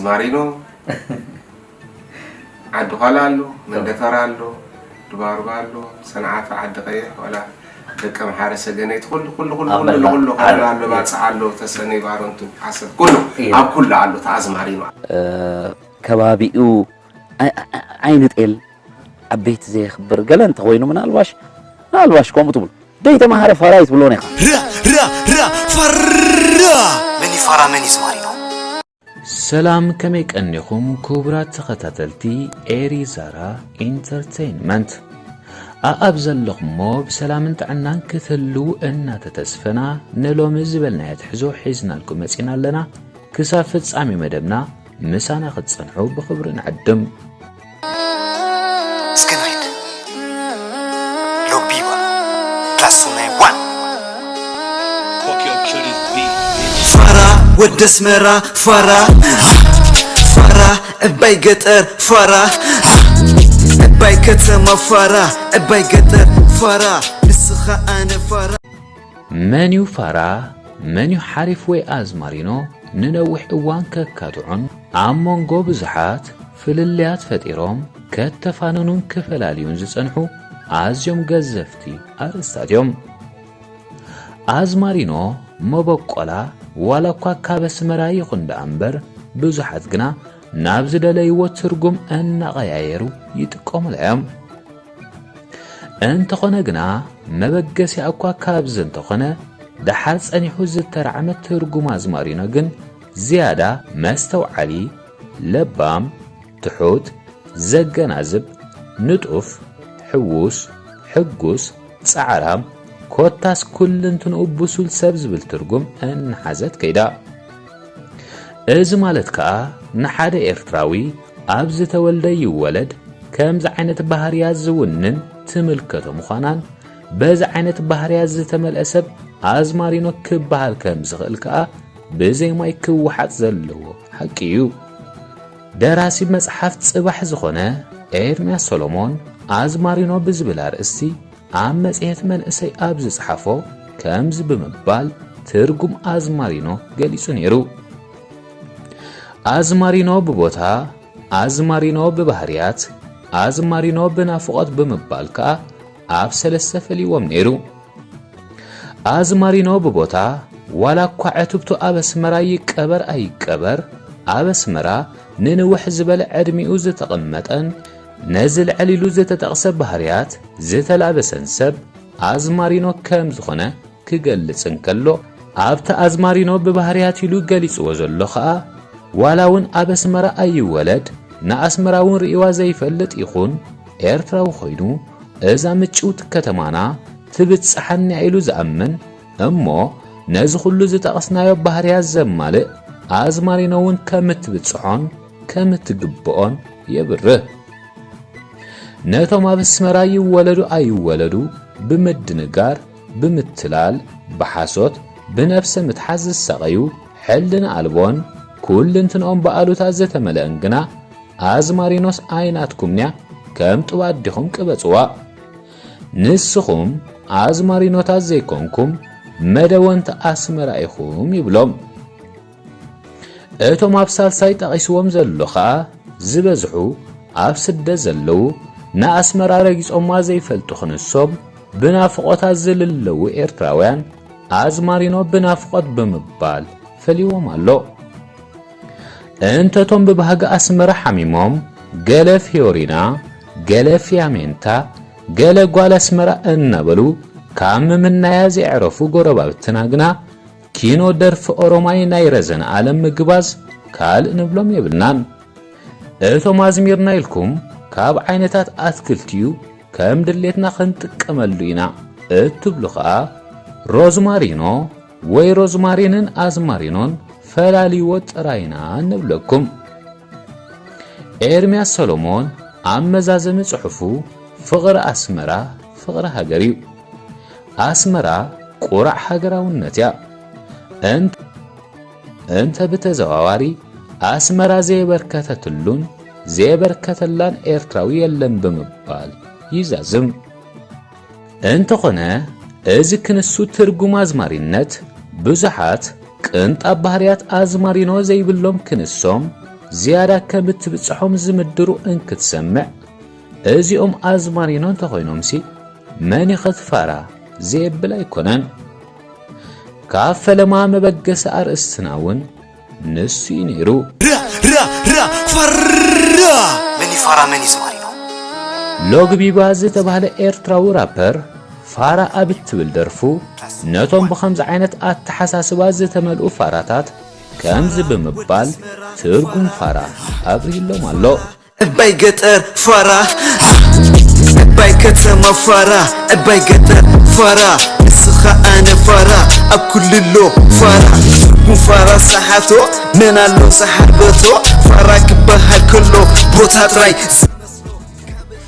ማሪኖ፣ ዓዲ ኳላ ኣሎ፣ መንደፈራ ኣሎ፣ ድባርባ ኣሎ፣ ሰንዓፈ፣ ዓዲ ቀይሕ፣ ዋላ ደቀምሓረ፣ ሰገነይቲ፣ ኩሉ ኩሉ ኩሉ ኣብ ኩሉ መላ- ኩሉ ኩሉ ኣሎ። እየ። ባጽዕ ኣሎ፣ ተሰነይ፣ ባረንቱ፣ ዓሰብ፣ ኩሉ እየ። ኣብ ኩሉ ኣሎ። ተኣዝማሪኖ እ፣ ከባቢኡ ኣይ- ኣይ- ኣይ- ዓይኒ ጤል ዓበይቲ ዘየኽብር ገለ እንተኾይኑ ምናልባሽ ምናልባሽ ከምኡ ትብሉ ደይተማሃረ ፋራ ይትብልዎን ኢኻ። ራ ራ ራ ፋራ መን ይፋራ መን ይዝማሪ ነው። ሰላም ከመይ ቀኒኹም ክቡራት ተኸታተልቲ ኤሪ ዛራ ኢንተርቴይንመንት። ኣኣብ ዘለኹሞ ብሰላምን ጥዕናን ክትህልዉ እናተተስፈና ንሎሚ ዝበልናዮ ትሕዞ ሒዝናልኩም መጺና ኣለና። ክሳብ ፍጻሜ መደብና ምሳና ክትጸንሑ ብኽብሪ ንዕድም። እስከ ንኸይድ ሎቢባ ፕላስ ናይ ዋን ፋራ ወደ ኣስመራ ፋራ ፋራ ዕባይ ገጠር ፋራ ዕባይ ከተማ ፋራ ዕባይ ገጠር ፋራ ንስኻ ኣነ ፋራ መን እዩ ፋራ? መን እዩ ሓሪፍ ወይ ኣዝማሪኖ? ንነዊሕ እዋን ከካትዑን ኣብ መንጎ ብዙሓት ፍልልያት ፈጢሮም ከተፋንኑን ክፈላልዩን ዝጸንሑ ኣዝዮም ገዘፍቲ ኣርእስታት እዮም። ኣዝማሪኖ መበቆላ ዋላ እኳ ካብ ኣስመራ ይኹን ደኣ እምበር ብዙሓት ግና ናብ ዝደለይዎ ትርጉም እናቐያየሩ ይጥቀሙላ እዮም። እንተኾነ ግና መበገሲኣ እኳ ካብዚ እንተኾነ ደሓር ጸኒሑ ዝተራዕመ ትርጉም ኣዝማሪኖ ግን ዝያዳ መስተውዓሊ፣ ለባም፣ ትሑት፣ ዘገናዝብ፣ ንጡፍ፣ ሕዉስ፣ ሕጉስ፣ ጻዕራም፣ ኮታስ ኩልንትንኡ ብሱል ሰብ ዝብል ትርጉም እናሓዘት ከይዳ። እዚ ማለት ከኣ ንሓደ ኤርትራዊ ኣብ ዝተወልደ ይወለድ ከምዚ ዓይነት ባህርያት ዝውንን ትምልከቶ ምዃናን በዚ ዓይነት ባህርያት ዝተመልአ ሰብ ኣዝማሪኖ ክበሃል ከም ዝኽእል ከኣ ብዘይ ማይ ክወሓጥ ዘለዎ ሓቂ እዩ። ደራሲ መጽሓፍ ጽባሕ ዝኾነ ኤርምያስ ሰሎሞን ኣዝማሪኖ ብዝብል ኣርእስቲ ኣብ መጽሔት መንእሰይ ኣብ ዝጸሓፎ ከምዚ ብምባል ትርጉም ኣዝማሪኖ ገሊጹ ነይሩ። ኣዝማሪኖ ብቦታ፣ ኣዝማሪኖ ብባህርያት፣ ኣዝማሪኖ ብናፍቖት ብምባል ከኣ ኣብ ሰለስተ ፈልይዎም ነይሩ። ኣዝማሪኖ ብቦታ፣ ዋላ እኳ ዕትብቱ ኣብ ኣስመራ ይቀበር ኣይቀበር፣ ኣብ ኣስመራ ንንውሕ ዝበለ ዕድሚኡ ዝተቐመጠን ነዚ ልዕል ኢሉ ዝተጠቕሰ ባህርያት ዝተላበሰን ሰብ ኣዝማሪኖ ከም ዝኾነ ክገልጽ እንከሎ፣ ኣብቲ ኣዝማሪኖ ብባህርያት ኢሉ ገሊጽዎ ዘሎ ኸኣ፣ ዋላ እውን ኣብ ኣስመራ ኣይወለድ፣ ንኣስመራ እውን ርእይዋ ዘይፈልጥ ይኹን ኤርትራዊ ኮይኑ፣ እዛ ምጭውቲ ከተማና ትብጽሓኒ እያ ኢሉ ዝኣምን፣ እሞ ነዚ ኩሉ ዝጠቐስናዮ ባህርያት ዘማልእ ኣዝማሪኖ እውን ከም እትብጽሖን ከም እትግብኦን የብርህ። ነቶም ኣብ ኣስመራ ይወለዱ ኣይወለዱ ብምድንጋር፣ ብምትላል፣ ብሓሶት፣ ብነብሰ ምትሓት ዝሳቐዩ ሕልና ኣልቦን ኩልንትንኦም ብኣሉታ ዝተመልአን ግና ኣዝማሪኖስ ኣይናትኩምንያ ከም ጡብ ኣዲኹም ቅበጽዋ። ንስኹም ኣዝማሪኖታት ዘይኮንኩም መደወንቲ ኣስመራ ኢኹም ይብሎም። እቶም ኣብ ሳልሳይ ጠቒስዎም ዘሎ ኸኣ ዝበዝሑ ኣብ ስደት ዘለዉ ንኣስመራ ረጊጾማ ዘይፈልጡ ክንሶም ብናፍቖታት ዝልለዉ ኤርትራውያን ኣዝማሪኖ ብናፍቖት ብምባል ፈልይዎም ኣሎ። እንተቶም ብባህጊ ኣስመራ ሓሚሞም ገለ ፊዮሪና፣ ገለ ፊያሜንታ፣ ገለ ጓል ኣስመራ እናበሉ ካብ ምምናያ ዘየዕረፉ ጎረባብትና ግና ኪኖ ደርፊ ኦሮማይ ናይ ረዘነ ኣለም ምግባዝ ካልእ ንብሎም የብልናን። እቶም ኣዝሚርና ኢልኩም ካብ ዓይነታት ኣትክልቲ'ዩ ከም ድሌትና ክንጥቀመሉ ኢና እትብሉ ኸኣ ሮዝማሪኖ ወይ ሮዝማሪንን ኣዝማሪኖን ፈላልይዎ ጥራይ ኢና ንብለኩም። ኤርምያስ ሰሎሞን ኣብ መዛዘሚ ጽሑፉ ፍቕሪ ኣስመራ ፍቕሪ ሃገር እዩ። ኣስመራ ቁራዕ ሃገራውነት እያ። እንተ እንተ ብተዘዋዋሪ ኣስመራ ዘየበርከተትሉን ዘየበርከተላን ኤርትራዊ የለን ብምባል ይዛዝም። እንተኾነ እዚ ክንሱ ትርጉም ኣዝማሪነት ብዙሓት ቅንጣብ ባህርያት ኣዝማሪኖ ዘይብሎም ክንሶም ዝያዳ ከም እትብጽሖም ዝምድሩ እንክትሰምዕ፣ እዚኦም ኣዝማሪኖ እንተኾይኖምሲ መን ይኸት ፋራ ዘየብል ኣይኮነን። ካብ ፈለማ መበገሲ ኣርእስትና እውን ንሱ እዩ ነይሩ። ራ ራ ራ ፋራ መን እዩ ፋራ መን እዩ ዝማሪኖ? ሎግቢባ ዝተባህለ ኤርትራዊ ራፐር ፋራ ኣብ እትብል ደርፉ ነቶም ብኸምዚ ዓይነት ኣተሓሳስባ ዝተመልኡ ፋራታት ከምዚ ብምባል ትርጉም ፋራ ኣብሪህሎም ኣሎ። ዕባይ ገጠር ፋራ፣ ዕባይ ከተማ ፋራ፣ ዕባይ ገጠር ፋራ፣ ንስኻ ኣነ ፋራ፣ ኣብ ኩልሎ ፋራ፣ ትርጉም ፋራ ሰሓቶ፣ መን ኣሎ ሰሓበቶ፣ ፋራ ክበሃል ከሎ ቦታ ጥራይ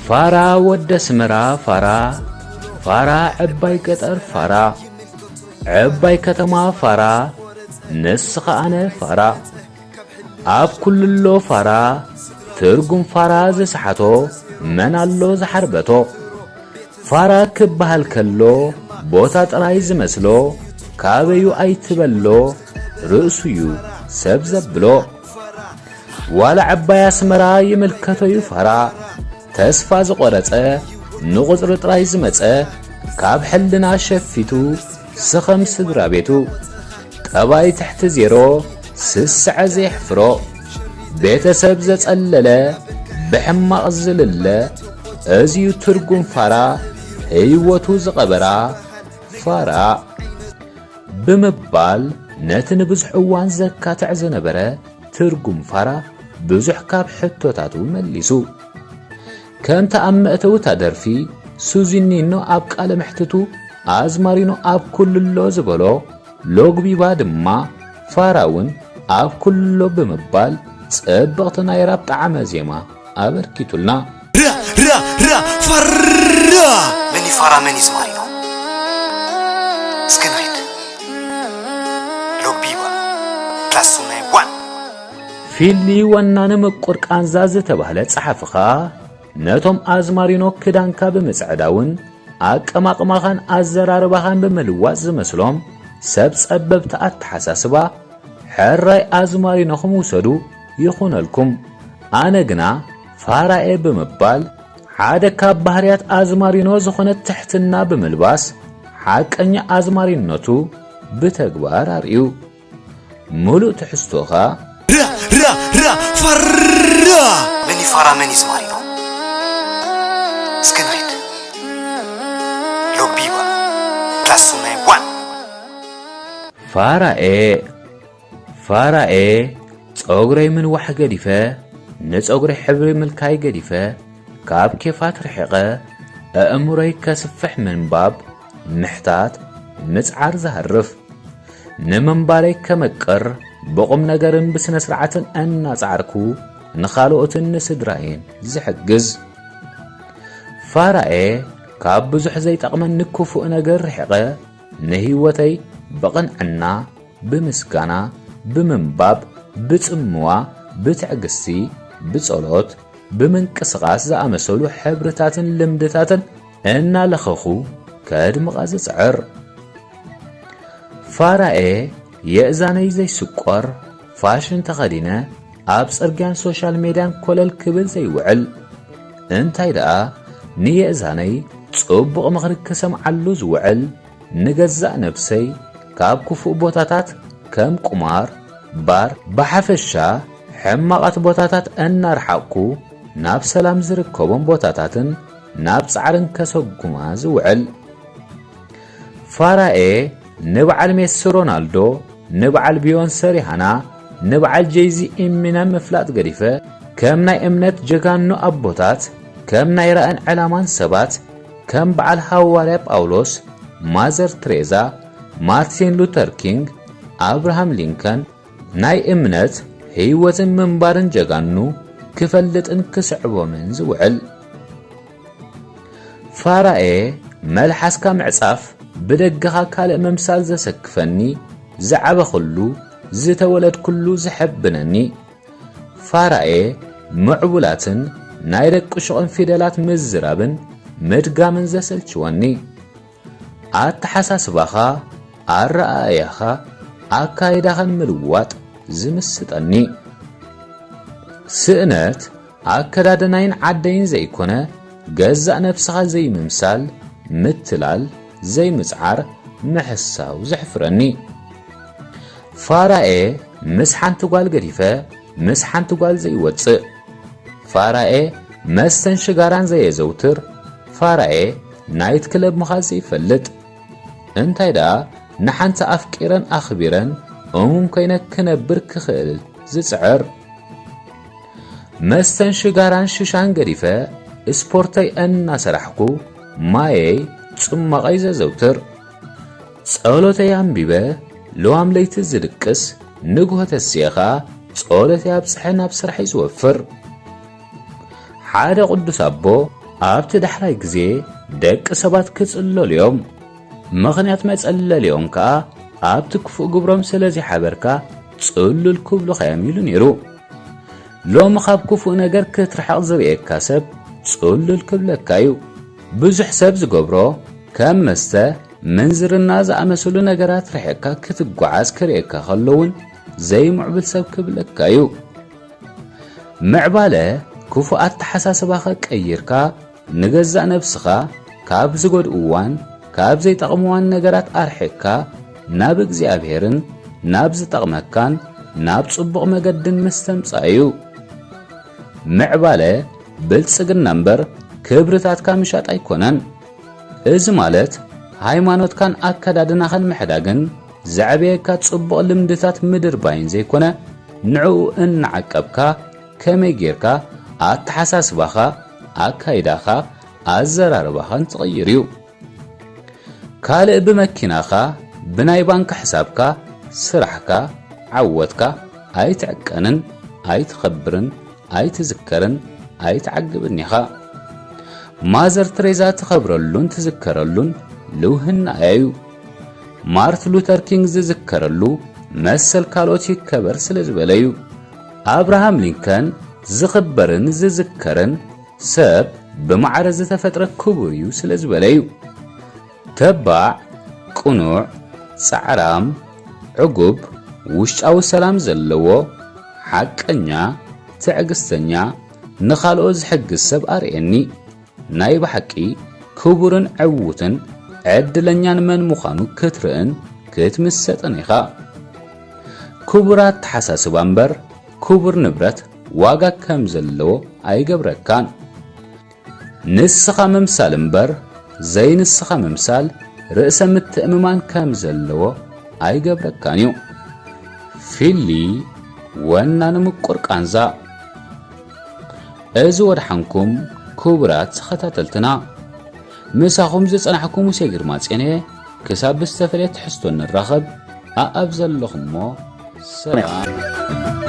ፋራ ወደ ኣስመራ ፋራ፣ ፋራ ዕባይ ገጠር ፋራ፣ ዕባይ ከተማ ፋራ፣ ንስኻ ኣነ ፋራ። ኣብ ኩልሎ ፋራ ትርጉም ፋራ ዝሰሓቶ መን ኣሎ ዝሓርበቶ? ፋራ ክበሃል ከሎ ቦታ ጥራይ ዝመስሎ ካበዩ ኣይትበሎ ርእሱዩ ሰብ ዘብሎ። ዋላ ዕባይ ኣስመራ ይምልከቶዩ ፋራ ተስፋ ዝቖረጸ ንቑጽሪ ጥራይ ዝመጸ ካብ ሕልና ሸፊቱ ስኸም ስድራ ቤቱ ጠባይ ትሕቲ ዜሮ ስስዐ ዘየሕፍሮ ቤተሰብ ዘጸለለ ብሕማቕ ዝልለ እዚዩ ትርጉም ፋራ ህይወቱ ዝቐበራ ፋራ ብምባል ነቲ ንብዙሕ እዋን ዘካትዕ ዝነበረ ትርጉም ፋራ ብዙሕ ካብ ሕቶታቱ መሊሱ። ከምቲ ኣብ መእተዊ እታ ደርፊ ሱዚኒኖ ኣብ ቃለ መሕትቱ ኣዝማሪኖ ኣብ ኩልሎ ዝበሎ ሎግቢባ ድማ ፋራ እውን ኣብ ኩልሎ ብምባል ጽብቕቲ ናይ ራፕ ጣዕመ ዜማ ኣበርኪቱልና። ራ ራ ራ ፋራ መን እዩ ፋራ መን እዩ ዝማሪኖ? እስከ ንኺድ ሎቢባ ክላስ ናይ ዋን። ፊሊ ወናኒ ምቁር ቃንዛ ዝተባህለ ጸሓፊ ኸኣ ነቶም ኣዝማሪኖ ክዳንካ ብምጽዕዳውን ኣቀማቕማኻን ኣዘራርባኻን ብምልዋጥ ዝመስሎም ሰብ ጸበብቲ ኣተሓሳስባ ሕራይ ኣዝማሪኖኹም ውሰዱ ይኹነልኩም። ኣነ ግና ፋራኤ ብምባል ሓደ ካብ ባህርያት ኣዝማሪኖ ዝኾነ ትሕትና ብምልባስ ሓቀኛ ኣዝማሪነቱ ብተግባር ኣርእዩ። ምሉእ ትሕዝቶኻ ራ ራ ራ ፋራ መን እዩ ፋራ መን እዩ ዝማሪኖ? እስከ ንኺድ ሎቢባ ክላስ ናይ ዋን። ፋራኤ ፋራኤ ጸጉረይ ምንዋሕ ገዲፈ ንጸጉረይ ሕብሪ ምልካይ ገዲፈ ካብ ኬፋት ርሒቐ ኣእምሮይ ከስፍሕ ምንባብ ምሕታት ምጽዓር ዝሃርፍ ንምንባረይ ከመቅር ብቑም ነገርን ብስነ ስርዓትን እናጻዕርኩ ንኻልኦትን ንስድራይን ዝሕግዝ ፋራኤ ካብ ብዙሕ ዘይጠቕመኒ ክፉእ ነገር ርሒቐ ንህይወተይ ብቕንዕና ብምስጋና ብምንባብ ብጽምዋ ብትዕግስቲ ብጸሎት ብምንቅስቓስ ዝኣመሰሉ ሕብርታትን ልምድታትን እናለኸኹ ከድምቓ ዝጽዕር ፋራኤ የእዛነይ ዘይስቆር ፋሽን ተኸዲነ ኣብ ጽርግያን ሶሻል ሜድያን ኮለል ክብል ዘይውዕል እንታይ ደኣ ንየእዛነይ ጽቡቕ ምኽሪ ክሰምዓሉ ዝውዕል ንገዛእ ነብሰይ ካብ ክፉእ ቦታታት ከም ቁማር፣ ባር፣ ብሓፈሻ ሕማቓት ቦታታት እናርሓቕኩ ናብ ሰላም ዝርከቦም ቦታታትን ናብ ጻዕርን ከሰጉማ ዝውዕል። ፋራኤ ንበዓል ሜሲ ሮናልዶ ንበዓል ቢዮንሰ ሪሃና ንበዓል ጄይዚ ኢሚነም ምፍላጥ ገዲፈ ከም ናይ እምነት ጀጋኑ ኣቦታት ከም ናይ ራእን ዕላማን ሰባት ከም በዓል ሃዋርያ ጳውሎስ ማዘር ትሬዛ ማርቲን ሉተር ኪንግ ኣብርሃም ሊንከን ናይ እምነት ህይወትን ምንባርን ጀጋኑ ክፈልጥን ክስዕቦምን ዝውዕል ፋራኤ መልሓስካ ምዕጻፍ ብደገኻ ካልእ ምምሳል ዘሰክፈኒ ዝዓበኹሉ ዝተወለድኩሉ ዘሐብነኒ ፋራኤ ምዕቡላትን ናይ ደቂ ሹቕን ፊደላት ምዝራብን ምድጋምን ዘሰልችወኒ ኣተሓሳስባኻ ኣረኣእያኻ ኣካይዳኻን ምልዋጥ ዝምስጠኒ ስእነት ኣከዳድናይን ዓደይን ዘይኮነ፣ ገዛእ ነብስኻ ዘይምምሳል፣ ምትላል፣ ዘይምጽዓር፣ ምሕሳው ዘሕፍረኒ። ፋራኤ ምስ ሓንቲ ጓል ገዲፈ፣ ምስ ሓንቲ ጓል ዘይወጽእ። ፋራኤ መስተን ሽጋራን ዘየዘውትር። ፋራኤ ናይት ክለብ ምኻድ ዘይፈልጥ። እንታይ ደኣ ንሓንቲ ኣፍቂረን ኣኽቢረን እሙን ኮይነ ክነብር ክኽእል ዝጽዕር። መስተን ሽጋራን ሽሻን ገዲፈ ስፖርተይ እናሰራሕኩ ማየይ ጽማቐይ ዘዘውትር። ጸሎተይ ኣንቢበ ልዋም ለይቲ ዝድቅስ ንግሆ ተሲኤ ኸኣ ጸሎተይ ኣብጽሐ ናብ ስራሐይ ዝወፍር። ሓደ ቅዱስ ኣቦ ኣብቲ ዳሕራይ ግዜ ደቂ ሰባት ክጽለሉ እዮም፣ ምኽንያት መጸለሊኦም ከኣ ኣብቲ ክፉእ ግብሮም ስለ ዘይሓበርካ ጽሉል ክብሉኻ እዮም ኢሉ ነይሩ። ሎሚ ካብ ክፉእ ነገር ክትርሕቕ ዝርእየካ ሰብ ጽሉል ክብለካ እዩ። ብዙሕ ሰብ ዝገብሮ ከም መስተ፣ ምንዝርና ዝኣመሰሉ ነገራት ርሒቕካ ክትጓዓዝ ክርእየካ ከሎ እውን ዘይምዕቡል ሰብ ክብለካ እዩ። ምዕባለ ክፉእ ኣተሓሳስባኻ ቀይርካ ንገዛእ ነብስኻ ካብ ዝጎድእዋን ካብ ዘይጠቕምዋን ነገራት ኣርሒቕካ ናብ እግዚኣብሔርን ናብ ዝጠቕመካን ናብ ጽቡቕ መገድን ምስተምጻእ እዩ። ምዕባለ ብልጽግና እምበር ክብርታትካ ምሻጥ ኣይኮነን። እዚ ማለት ሃይማኖትካን ኣከዳድናኻን ምሕዳግን ዘዕበየካ ጽቡቕ ልምድታት ምድርባይን ዘይኮነ፣ ንዕኡ እናዓቀብካ ከመይ ጌርካ ኣተሓሳስባኻ፣ ኣካይዳኻ፣ ኣዘራርባኻን ትቕይር እዩ። ካልእ ብመኪናኻ፣ ብናይ ባንክ ሕሳብካ፣ ስራሕካ፣ ዓወትካ ኣይትዕቀንን፣ ኣይትኸብርን፣ ኣይትዝከርን፣ ኣይትዓግብን ኢኻ። ማዘር ትሬዛ ትኸብረሉን ትዝከረሉን ልውህናኣ እዩ። ማርት ሉተር ኪንግ ዝዝከረሉ መሰል ካልኦት ይከበር ስለ ዝበለ እዩ። ኣብርሃም ሊንከን ዝኽበርን ዝዝከርን ሰብ ብማዕረ ዝተፈጥረ ክቡር እዩ ስለ ዝበለ እዩ። ተባዕ፣ ቅኑዕ፣ ጻዕራም፣ ዕጉብ፣ ውሽጣዊ ሰላም ዘለዎ፣ ሓቀኛ፣ ትዕግስተኛ፣ ንኻልኦት ዝሕግዝ ሰብ ኣርእየኒ። ናይ ብሓቂ ክቡርን ዕዉትን ዕድለኛን መን ምዃኑ ክትርእን ክትምሰጥን ኢኻ። ክቡር ኣተሓሳስባ እምበር ክቡር ንብረት ዋጋ ከም ዘለዎ ኣይገብረካን። ንስኻ ምምሳል እምበር ዘይንስኻ ምምሳል ርእሰ ምትእምማን ከም ዘለዎ ኣይገብረካን እዩ። ፊሊ ወናኒ ምቁር ቃንዛ። እዚ ወድሓንኩም ክቡራት ተኸታተልትና፣ ምሳኹም ዝጸናሕኩ ሙሴ ግርማ ጽዮን እየ። ክሳብ ብዝተፈልየ ትሕዝቶ ንራኸብ፣ ኣኣብ ዘለኹሞ ሰላም።